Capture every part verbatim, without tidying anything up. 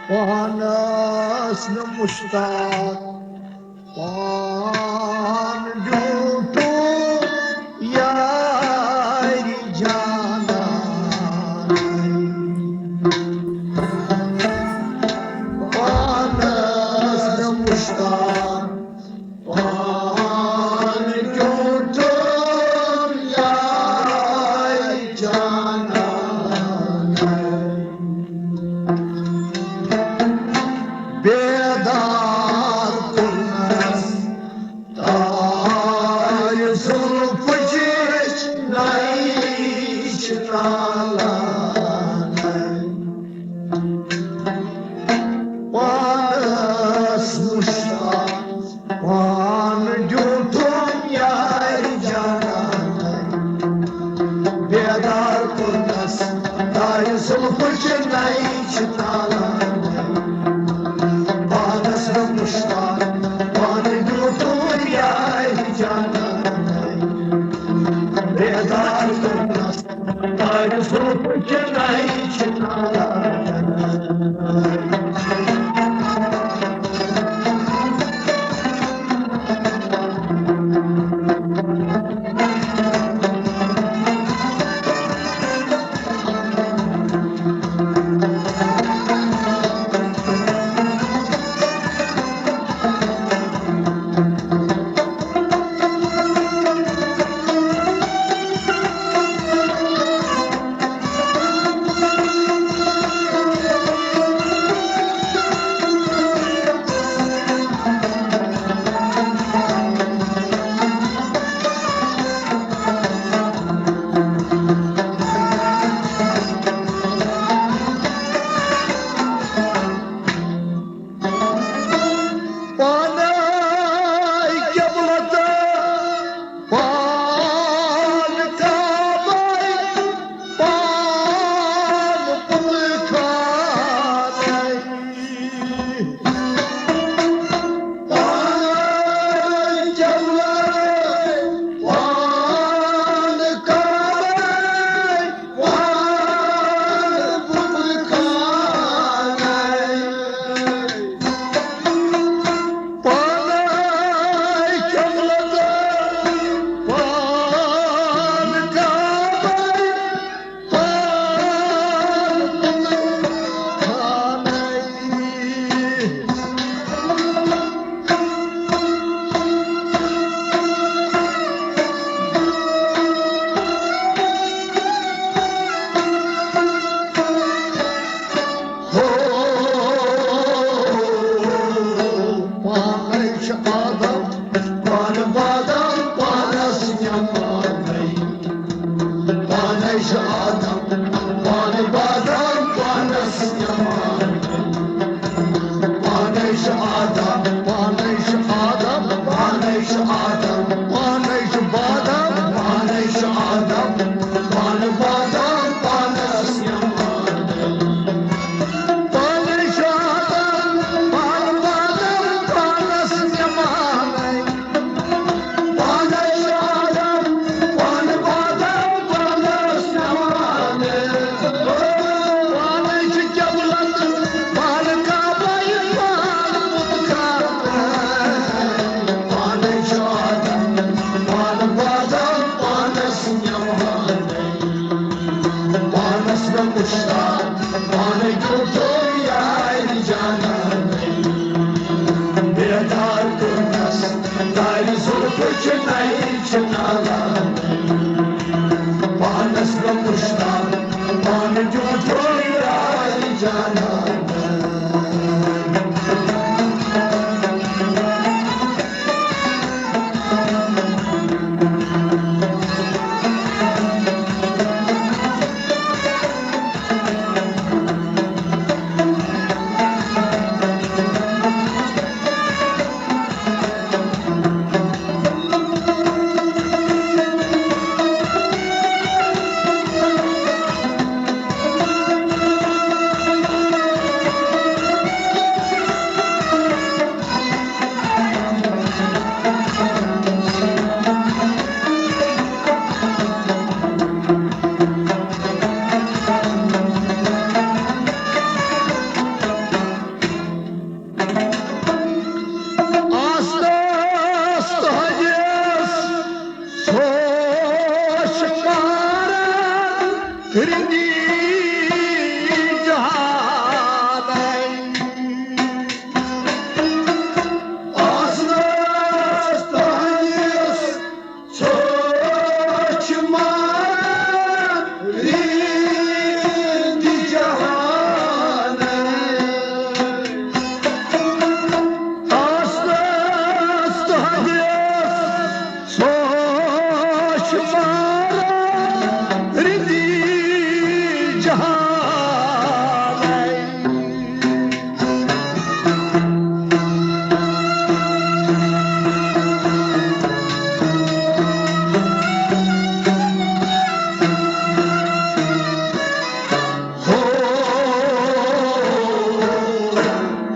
پانس نہٕ مشتاق، پان بیوٗٹھُم یارِ جانانَے۔ پانس نہٕ مشتاق، پان بیوٗٹھُم یارِ جانانَے۔ بیدار کوٚرنس تاج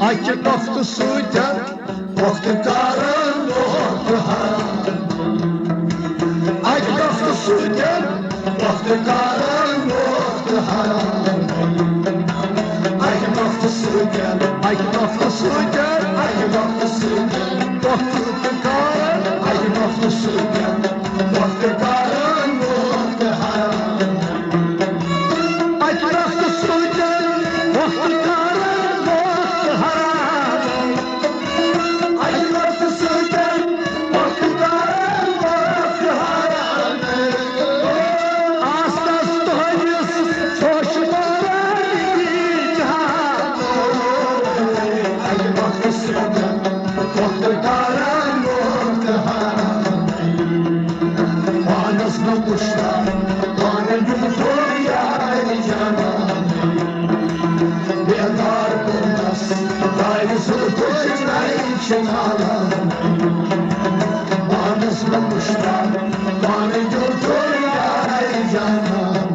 اکہِ نۄقطہٕ سۭتۍ وقت کران وقت حرام۔ اکہِ نۄقطہٕ سۭتۍ وقت کران وقت حرام۔ اکہِ نۄقطہٕ سۭتۍ، اکہِ نۄقطہٕ سۭتۍ، اکہِ نۄقطہٕ سۭتۍ وقت کران، اکہِ نۄقطہٕ سۭتۍ وقت کران وقت حرام۔ اکہِ نۄقطہٕ سۭتۍ وقت کران وقت حرام۔ اکہِ نۄقطہٕ سۭتۍ وقت کران وقت حرام۔ آستس تُہنٛدِس چھوش ماران یہِ جہان۔ اکہِ نۄقطہٕ سۭتۍ وقت کران وقت حرام۔ پانس نہٕ وُچھان، پانہٕ یُن تھوٚو یارِ جانان۔ بیدار کوٚرنس، دارِ زُلفٕچ نرِ چھِ نالان۔ پانس نہٕ وُچھان، پانہٕ یُن تھوٚو یارِ جانان۔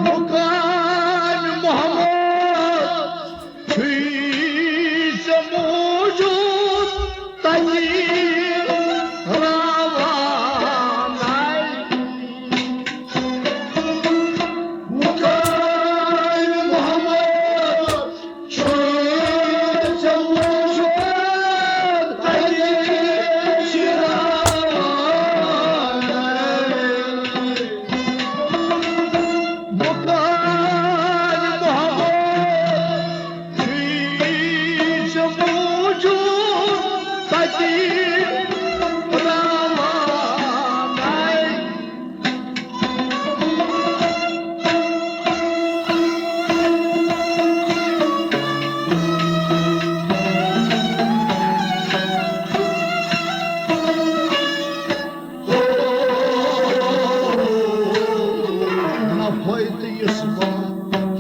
مُکان محمد چھُے ژےٚ موٗجوٗد تَتی روانَے۔ مُکان محمد چھُے ژےٚ موٗجوٗد تَتی روانَے۔ مُکان محمد چھُے ژےٚ موٗجوٗد تَتی روانَے۔ نفٲیِد یُس بہٕ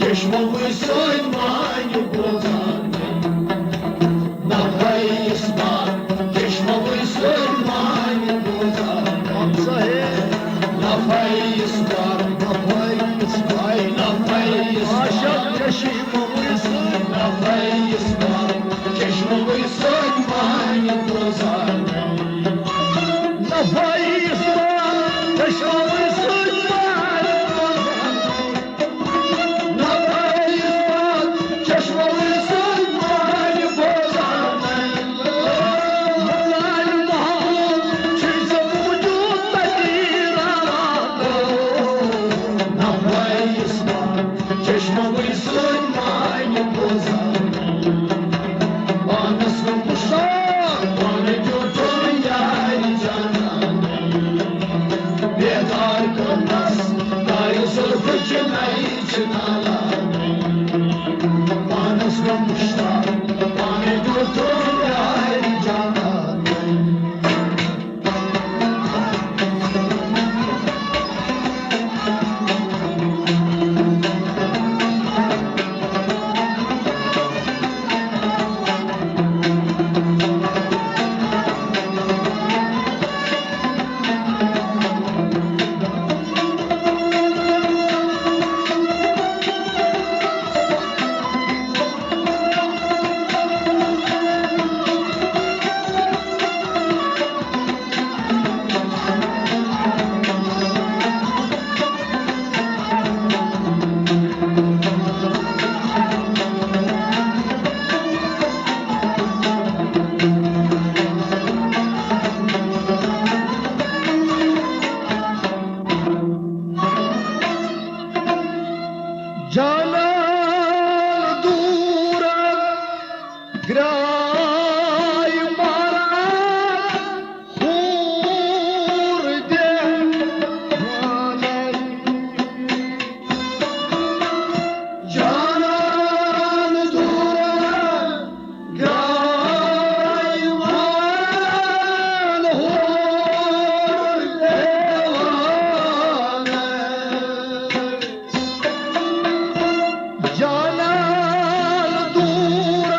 چشمہٕ وٕنۍ سۭتۍ مانہِ بوزان۔ نفٲیِد یُس بہٕ چشمہٕ وٕنۍ سۭتۍ مانہِ بوزان۔ نفٲیِد یُس بہٕ، نفٲیِد یُس بہٕ، نفٲیِد یُس بہٕ۔ عاشق چشمہٕ وٕنۍ سۭتۍ۔ نفٲیِد یُس بہٕ چشمہٕ وٕنۍ سۭتۍ مانہِ بوزان۔ نفٲیِد یُس بہٕ چشمہٕ وٕنۍ سۭتۍ مانہِ بوزان۔ نفٲیِد یُس بہٕ چشمہٕ وٕنۍ سۭتۍ مانہِ بوزان۔ مُکان محمد چھُے ژےٚ موٗجوٗد تَتی روانَے۔ نفٲیِد یُس بہٕ چشمہٕ وٕنۍ سۭتۍ مانہِ بوزان۔ پانس گوٚو مُشتاق، پانہٕ دیُتُن یارِ جانان۔ بیدار کٔرنس دارِ زُلفہٕ چہِ نَیہِ چہِ نالان۔ پانس گوٚو مُشتاق، پانہٕ دیُتُن یارِ جانان۔ جانان دوٗر درٛاے ماران، ہوٗر دِوانَے۔ جانان دوٗر درٛاے ماران، ہوٗر دِوانَے۔ جانان دوٗر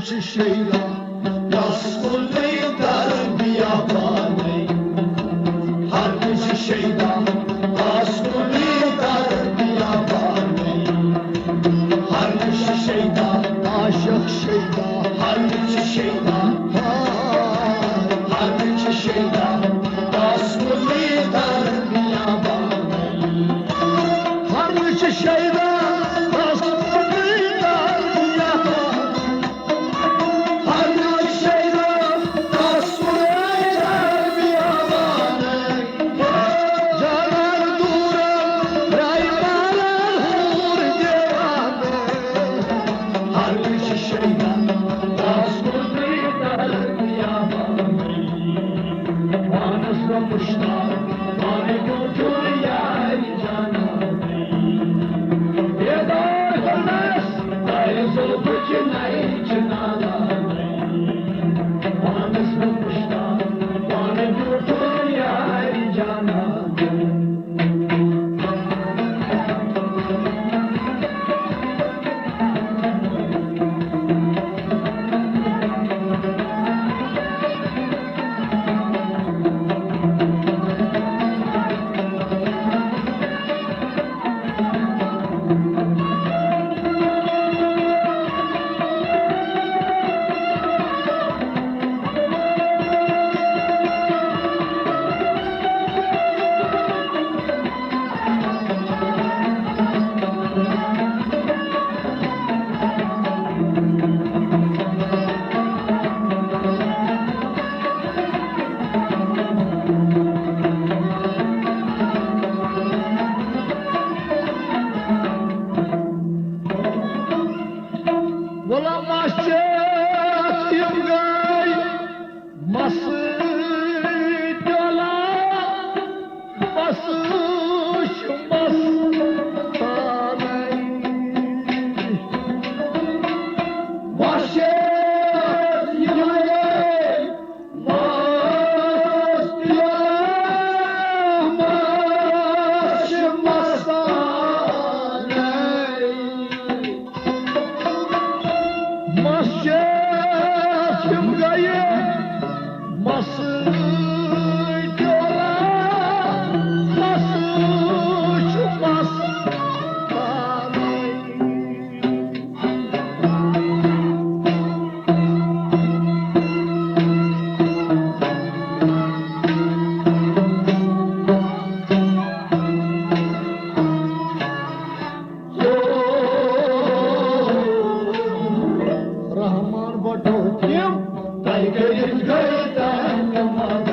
چھِ شیدا، تس کُنُے در بیابانٕے۔ ہر کُنہِ چھِ شیدا، تس کُنُے در بیابانٕے۔ ہر کُنہِ چھِ شیدا، عاشق شیدا۔ ہر کُنہِ چھِ شیدا، ہر کُنہِ چھِ شیدا، تس کُنُے در بیابانٕے۔ ہر کُنہِ چھِ شیدا، تس کُنُے در بیابانٕے۔ غلام مسجد یِم گٔے مسجد ڈولا، بس چھُ مستانٕے۔ مسجد یِم گٔے رحمان بٹو تِم تۄہہِ کٔرِتھ گٔے تَمہِ مدد۔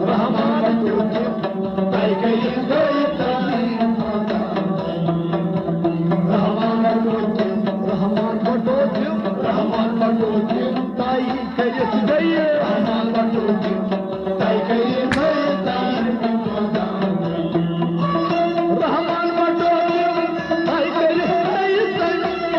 رحمان بٹو تِم تۄہہِ کٔرِتھ گٔے تَمہِ مدد۔ رحمان بٹو تِم، رحمان بٹو تِم، رحمان بٹو تِم تۄہہِ کٔرِتھ گٔے۔ رحمان بٹو تِم تۄہہِ کٔرِتھ گٔے تَمہِ مدد۔ رحمان بٹو تِم تۄہہِ کٔرِتھ گٔے تَمہِ مدد۔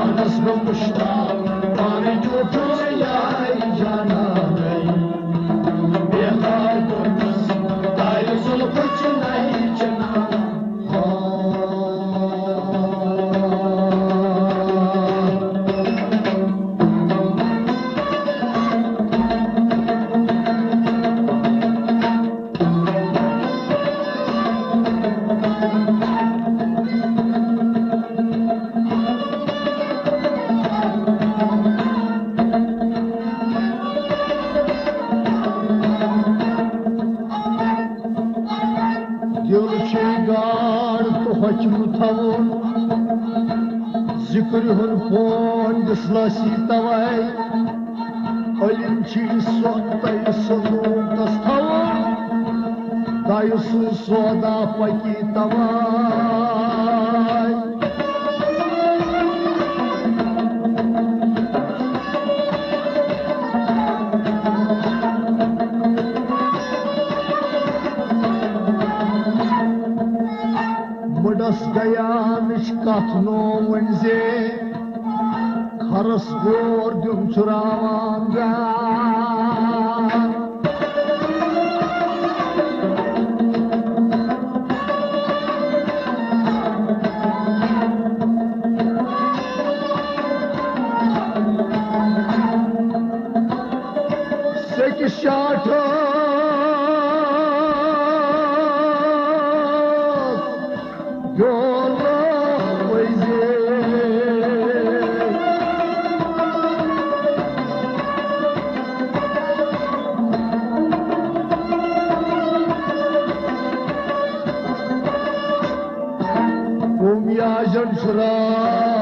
پانس گوٚو مشتاق، پانہٕ ٹوٹھو یارِ جانانٕے۔ بیدار کوٚرمس تارِ زُلفہٕ چناے چنان۔ دِل چھُے گاڈ تہٕ ہۄچھ نہٕ تھاوُن، ذِکرِ ہُنٛد فون بِسلاسی توے۔ علم چھُے سۄن تہٕ سلوٗکس تھاوُن، دایہِ سُنٛد سودا پکی توے۔ پانٕچ کتھ نو ؤنۍ زِ، خرس گور دیُن چھُ راوان جان۔ سیٚکہِ شاٹھس بیولہٕ پٔزۍ۔ قومی اعظم چھُ راو